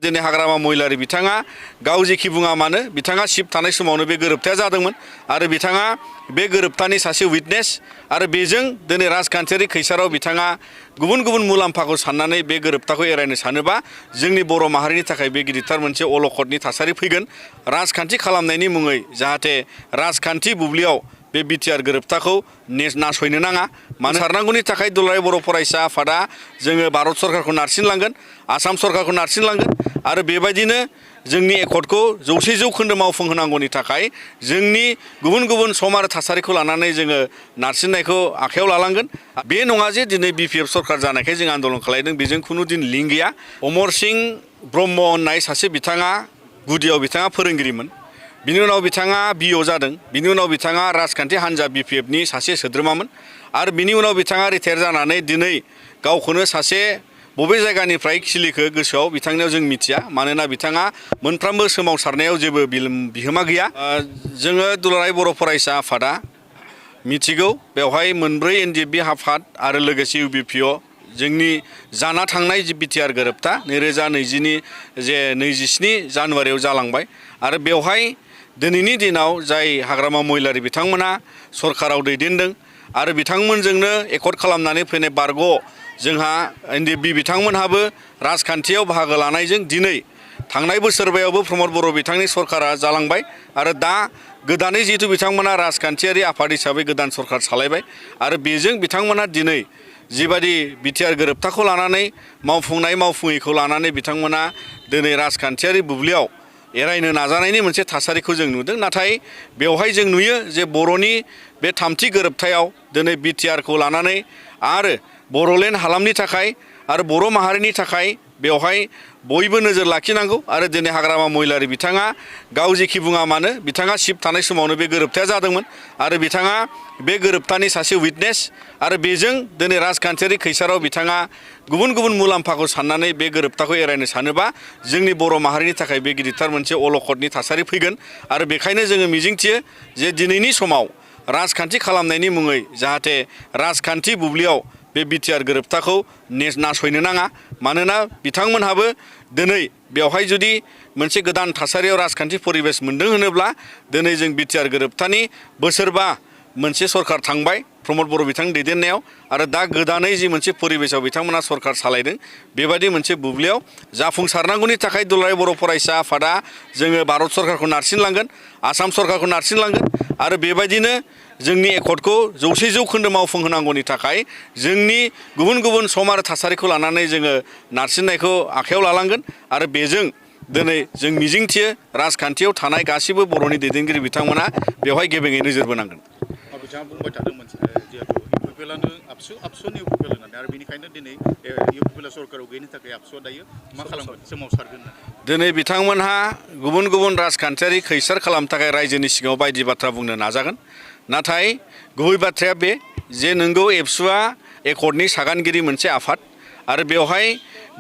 दिनै हाग्रामा महिलारि बिथाङा गाव जेखि बुङा मानो बिथाङा शिफ्ट थानाय समावनो बे गोरोबथाया जादोंमोन आरो बिथाङा बे गोरोबथानि सासे उइटनेस आरो बेजों दिनै राजखान्थियारि खैसाराव बिथाङा गुबुन गुबुन मुलाम्फाखौ साननानै बे गोरोबथाखौ एरायनो सानोबा जोंनि बर' माहारिनि थाखाय बे गिदिरथार मोनसे अलखदनि थासारि फैगोन। राजखान्थि खालामनायनि मुङै जाहाथे राजखान्थि बुब्लियाव बे बिटिआर गोरोबथाखौ नासयनो नाङा। मानो सारनांगौनि थाखाय दुलाराय बर' फरायसा आफादा जोङो भारत सरकारखौ नारसिनलांगोन, आसाम सरकारखौ नारसिनलांगोन आरो बेबायदिनो जोंनि एकर्डखौ 100% मावफुंहोनांगौनि थाखाय जोंनि गुबुन गुबुन सम आरो थासारिखौ लानानै जोङो नारसिननायखौ आखायाव लालांगोन। बे नङा जे दिनै बिपिएफ सरकार जानायखाय जों आन्दलन खालामदों, बेजों खुनु दिन लिंक गैया। अमर सिं ब्रह्म होननाय सासे बिथाङा गुदियाव बिथाङा फोरोंगिरिमोन, बिनि उनाव बिथाङा बिअ जादों, बिनि उनाव बिथाङा राजखान्थि हान्जा बिपिएफनि सासे सोद्रोमामोन आरो बिनि उनाव बिथाङा रिटायार जानानै दिनै गावखौनो सासे बबे जायगानिफ्राय खिलिखो गोसोआव बिथांनियाव जों मिथिया। मानोना बिथाङा मोनफ्रोमबो सोमावसारनायाव जेबो बिहोमा गैया। जोङो दुलाराय बर' फरायसा आफादा मिथिगौ बेवहाय मोनब्रै एनडिएफबि आफाद आरो लोगोसे इउबिपिअ जोंनि जाना थांनाय जि बिटिआर गोरोबथा 2020नि जे 27 जानुवारियाव जालांबाय आरो बेवहाय दिनैनि दिनाव जाय हाग्रामा महिलारि बिथांमोना सरकाराव दैदेनदों आरो बिथांमोनजोंनो एकर्ड खालामनानै फैनाय बारग' जोंहा एनडिएफबि बिथांमोनहाबो राजखान्थियाव बाहागो लानायजों दिनै थांनाय बोसोरबायावबो प्रमद बर' बिथांनि सरकारा जालांबाय आरो दा गोदानै जिहेतु बिथांमोना राजखान्थियारि आफाद हिसाबै गोदान सरकार सालायबाय आरो बेजों बिथांमोना दिनै जिबादि बिटिआर गोरोबथाखौ लानानै मावफुङैखौ लानानै बिथांमोना दिनै राजखान्थियारि बुब्लियाव एरायनो नाजानायनि मोनसे थासारिखौ जों नुदों। नाथाय बेवहाय जों नुयो जे बर'नि बे थामथि गोरोबथायाव दिनै बिटिआरखौ लानानै आरो बर'लेण्ड हालामनि थाखाय आरो बर' माहारिनि थाखाय बेवहाय बयबो नोजोर लाखिनांगौ आरो दिनै हाग्रामा महिलारि बिथाङा गाव जेखि बुङा मानो बिथाङा शिफ्ट थानाय समावनो बे गोरोबथाया जादोंमोन आरो बिथाङा बे गोरोबथानि सासे उइटनेस आरो बेजों दिनै राजखान्थियारि खैसाराव बिथाङा गुबुन गुबुन मुलाम्फाखौ साननानै बे गोरोबथाखौ एरायनो सानोबा जोंनि बर' माहारिनि थाखाय बे गिदिरथार मोनसे अलखदनि थासारि फैगोन आरो बेखायनो जोङो मिजिंथियो जे दिनैनि समाव राजखान्थि खालामनायनि मुङै जाहाथे राजखान्थि बुब्लियाव बे बिटिआर गोरोबथाखौ नासयनो नाङा। मानोना बिथांमोनहाबो दिनै बेवहाय जुदि मोनसे गोदान थासारियाव राजखान्थि परिबेस मोनदों होनोब्ला दिनै जों बिटिआर गोरोबथानि बोसोरबा मोनसे सरकार थांबाय प्रमद बर' बिथांनि दैदेननायाव आरो दा गोदानै जि मोनसे परिबेसाव बिथांमोना सरकार सालायदों बेबायदि मोनसे बुब्लियाव जाफुंसारनांगौनि थाखाय दुलाराय बर' फरायसा आफादा जोङो भारत सरकारखौ नारसिनलांगोन, आसाम सरकारखौ नारसिनलांगोन आरो बेबायदिनो जोंनि एकर्डखौ 100% मावफुंहोनांगौनि थाखाय जोंनि गुबुन गुबुन सम आरो थासारिखौ लानानै जोङो नारसिननायखौ आखायाव लालांगोन आरो बेजों दिनै जों मिजिंथियो राजखान्थियाव थानाय गासिबो बर'नि दैदेनगिरि बिथांमोना बेवहाय गेबेङै नोजोर बोनांगोन। बिथाङा बुंबाय थादोंमोन जिहेतु इउपिपिएलआनो आबसुनि इउपिपिएल होननानै आरो बेनिखायनो दिनै इउपिपिएल सरकाराव गैयिनि थाखाय आबसुआ दायो मा खालामगोन सोमावसारगोन दिनै बिथांमोनहा गुबुन गुबुन राजखान्थियारि खैसार खालामनो थाखाय रायजोनि सिगाङाव बायदि बाथ्रा बुंनो नाजागोन। नाथाय गुबै बाथ्राया बे जे नोंगौ एबसुआ एकर्डनि सागानगिरि मोनसे आफाद आरो बेवहाय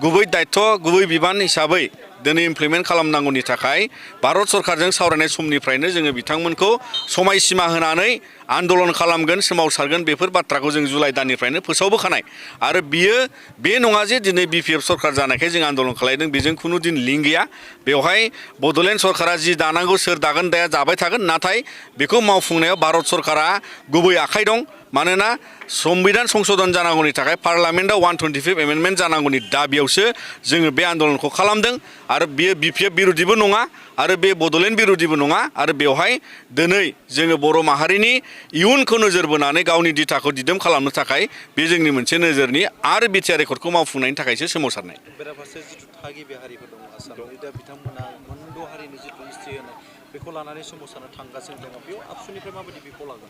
गुबै दायथ' गुबै बिबान हिसाबै दिनै इमप्लिमेन्ट खालामनांगौनि थाखाय भारत सरकारजों सावरायनाय समनिफ्रायनो जोङो बिथांमोनखौ समायसीमा होनानै आन्दलन खालामगोन, सोमावसारगोन बेफोर बाथ्राखौ जों जुलाइ दाननिफ्रायनो फोसावबोखानाय आरो बियो बे नङा जे दिनै बिपिएफ सरकार जानायखाय जों आन्दलन खालामदों, बेजों खुनु दिन लिंक गैया। बेवहाय बड'लेण्ड सरकारा जि दानांगौ सोर दागोन दाया जाबाय थागोन, नाथाय बेखौ मावफुंनायाव भारत सरकारा गुबै आखाइ दं। मानोना संबिधान संशोधन जानांगौनि थाखाय पार्लामेन्टआव 125 एमेन्डमेन्ट जानांगौनि दाबियावसो जोङो बे आन्दलनखौ खालामदों आरो बेयो बिपिएफ बिरोधिबो नङा आरो बे बड'लेण्ड बिरोधिबो नङा आरो बेवहाय दिनै जोङो बर' माहारिनि इयुनखौ नोजोर बोनानै गावनि दिथाखौ दिदोम खालामनो थाखाय बे जोंनि मोनसे नोजोरनि आरो बिटिआर एकर्डखौ मावफुंनायनि थाखायसो सोमावसारनाय। बेराफारसे जिथु थागिबि हारिफोर दङ आसामनि, दा बिथांमोना मोनद' हारिनि जिथु हिस्ट्रि होनाय बेखौ लानानै सोमावसारनो थांगासिनो दङ, बेयाव आबसुनिफ्राय माबायदि बिफाव लागोन?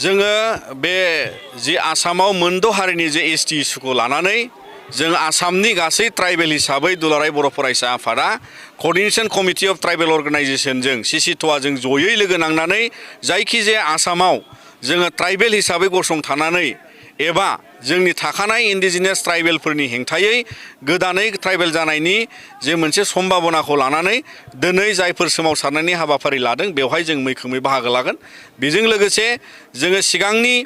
जोङो बे जि आसामाव मोनद' हारिनि जे एसटि इस्युखौ लानानै जों आसामनि गासै ट्राइबेल हिसाबै दुलाराय बर' फरायसा आफादा क'र्डिनेशन कमिटि अफ ट्राइबेल अर्गानाइजेशनजों सिसिट'आजों जयै लोगो नांनानै जायखिजाया आसामाव जोङो ट्राइबेल हिसाबै गसंथानानै एबा जोंनि थाखानाय इन्डिजिनियास ट्राइबेलफोरनि हेंथायै गोदानै ट्राइबेल जानायनि जे मोनसे सम्भाबनाखौ लानानै दिनै जायफोर सोमावसारनायनि हाबाफारि लादों बेवहाय जों मैखोमै बाहागो लागोन। बेजों लोगोसे जोङो सिगांनि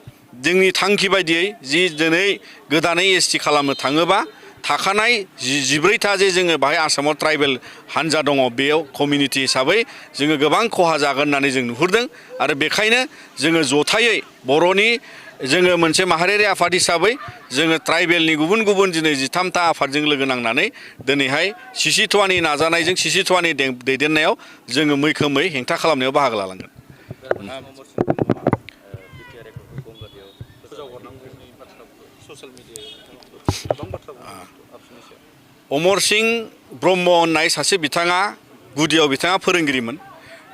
जोंनि थांखि बायदियै जि दिनै गोदानै एसटि खालामनो थाङोबा थाखानाय 14था जे जोङो बाहाय आसामाव ट्राइबेल हान्जा दङ बेयाव कमिउनिटि हिसाबै जोङो गोबां खहा जागोन होननानै जों नुहुरदों आरो बेखायनो जोङो जथायै बर'नि जोङो मोनसे माहारियारि आफाद हिसाबै जोङो ट्राइबेलनि गुबुन गुबुन दिनै 13था आफादजों लोगो नांनानै दिनैहाय सिसिट'वानि नाजानायजों सिसिट'वानि दैदेननायाव जोङो मैखोमै हेंथा खालामनायाव बाहागो लालांगोन। अमर सिं ब्रह्म होननाय सासे बिथाङा गुदियाव बिथाङा फोरोंगिरिमोन।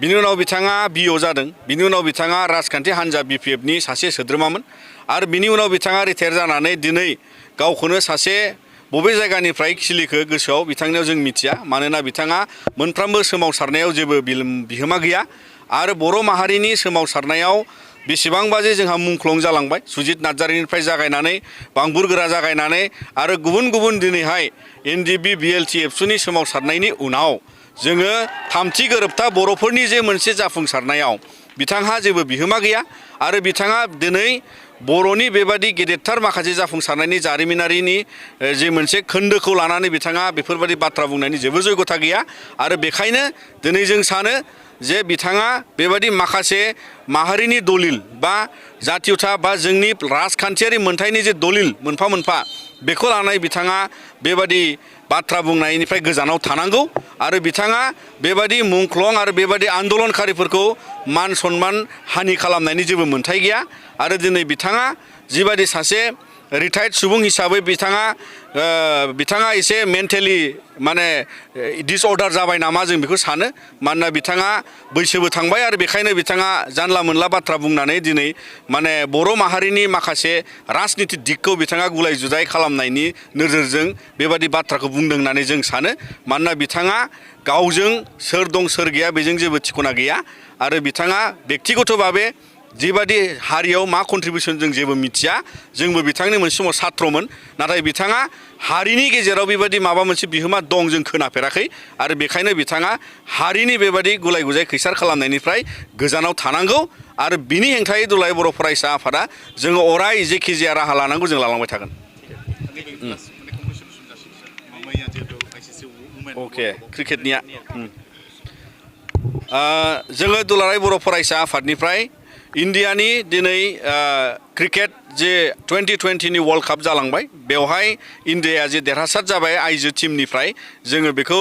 बिनि उनाव बिथाङा बिअ जादों। बिनि उनाव बिथाङा राजखान्थि हान्जा बिपिएफनि सासे सोद्रोमामोन आरो बिनि उनाव बिथाङा रिटायार जानानै दिनै गावखौनो सासे बबे जायगानिफ्राय खिलिखो गोसोआव बिथांनियाव जों मिथिया मानोना बिथाङा मोनफ्रोमबो सोमावसारनायाव जेबो बिहोमा गैया आरो बर' माहारिनि सोमावसारनायाव बेसेबांबा जे जोंहा मुंख्लं जालांबाय सुजित नार्जारिनिफ्राय जागायनानै बांबुर गोरा जागायनानै आरो गुबुन गुबुन दिनैहाय एनडिएफबि बिएलटि एबसुनि सोमावसारनायनि उनाव जोङो थामथि गोरोबथा बर'फोरनि जे मोनसे जाफुंसारनायाव बिथांहा जेबो बिहोमा गैया आरो बिथाङा दिनै बर'नि बेबादि गेदेरथार माखासे जाफुंसारनायनि जारिमिनारिनि जे मोनसे खोन्दोखौ लानानै बिथाङा बेफोरबादि बाथ्रा बुंनायनि जेबो जयगथा गैया आरो बेखायनो दिनै जों सानो जे बिथाङा बेबादि माखासे माहारिनि दलिल बा जातीयता बा जोंनि राजखान्थियारि मोनथायनि जे दलिल मोनफा मोनफा बेखौ लानानै बिथाङा बेबादि बाथ्रा बुंनायनिफ्राय गोजानाव थानांगौ आरो बिथाङा बेबादि मुंख्लं आरो बेबादि आन्दलनकारिफोरखौ मान सन्मान हानि खालामनायनि जेबो मोन्थाय गैया आरो दिनै बिथाङा जिबादि सासे रिटायार्ड सुबुं हिसाबै बिथाङा एसे मेन्टेलि माने डिसअर्डार जाबाय नामा जों बेखौ सानो मानोना बिथाङा बैसोबो थांबाय आरो बेखायनो बिथाङा जानला मोनला बाथ्रा बुंनानै दिनै माने बर' माहारिनि माखासे राजनिति दिगखौ बिथाङा गुलाय जुजाय खालामनायनि नोजोरजों बेबादि बाथ्राखौ बुंदों होननानै जों सानो मानोना बिथाङा गावजों सोर दं सोर गैया बेजों जेबो थिखना गैया आरो बिथाङा बेक्तिगत भाबे जिबादि हारियाव मा कन्ट्रिबिउसन जों जेबो मिथिया जोंबो बिथांनि मोनसे समाव सात्रमोन नाथाय बिथाङा हारिनि गेजेराव बेबादि माबा मोनसे बिहोमा दं जों खोनाफेराखै आरो बेखायनो बिथाङा हारिनि बेबादि गुलाय गुजाय खैसार खालामनायनिफ्राय गोजानाव थानांगौ आरो बिनि हेंथायै दुलाराय बर' फरायसा आफादा जोङो अराय जेखिजाया राहा लानांगौ जों लालांबाय थागोन। अके क्रिकेटनिया जोङो दुलाराय बर' फरायसा आफादनिफ्राय इन्डियानि दिनै क्रिकेट जे 2020नि वर्ल्ड काप जालांबाय बेवहाय इन्डियाया जे देरहासार जाबाय आइजो टीमनिफ्राय जोङो बेखौ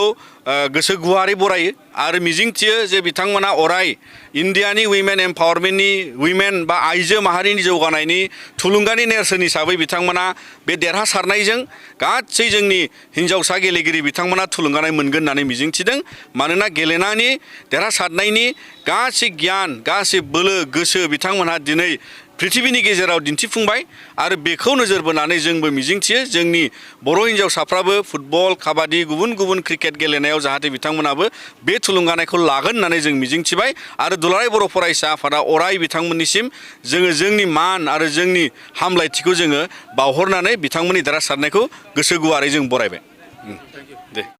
गोसो गुवारै बरायो आरो मिजिंथियो जे बिथांमोना अराय इन्डियानि उइमेन एम्पावारमेन्टनि उइमेन बा आइजो माहारिनि जौगानायनि थुलुंगानि नेरसोन हिसाबै बिथांमोना बे देरहासारनायजों गासै जोंनि हिन्जावसा गेलेगिरि बिथांमोना थुलुंगानाय मोनगोन होननानै मिजिंथिदों मानोना गेलेनायनि देरहासारनायनि गासै गियान गासै बोलो गोसो बिथांमोनहा दिनै पृथिबिनि गेजेराव दिन्थिफुंबाय आरो बेखौ नोजोर बोनानै जोंबो मिजिंथियो जोंनि बर' हिन्जावसाफ्राबो फुटबल काबादि गुबुन गुबुन क्रिकेट गेलेनायाव जाहाथे बिथांमोनाबो बे थुलुंगानायखौ लागोन होननानै जों मिजिंथिबाय आरो दुलाराय बर' फरायसा आफादा अराय बिथांमोननिसिम जोङो जोंनि मान आरो जोंनि हामलायथिखौ जोङो बावहरनानै बिथांमोननि देरहासारनायखौ गोसो गुवारै जों बरायबाय। दे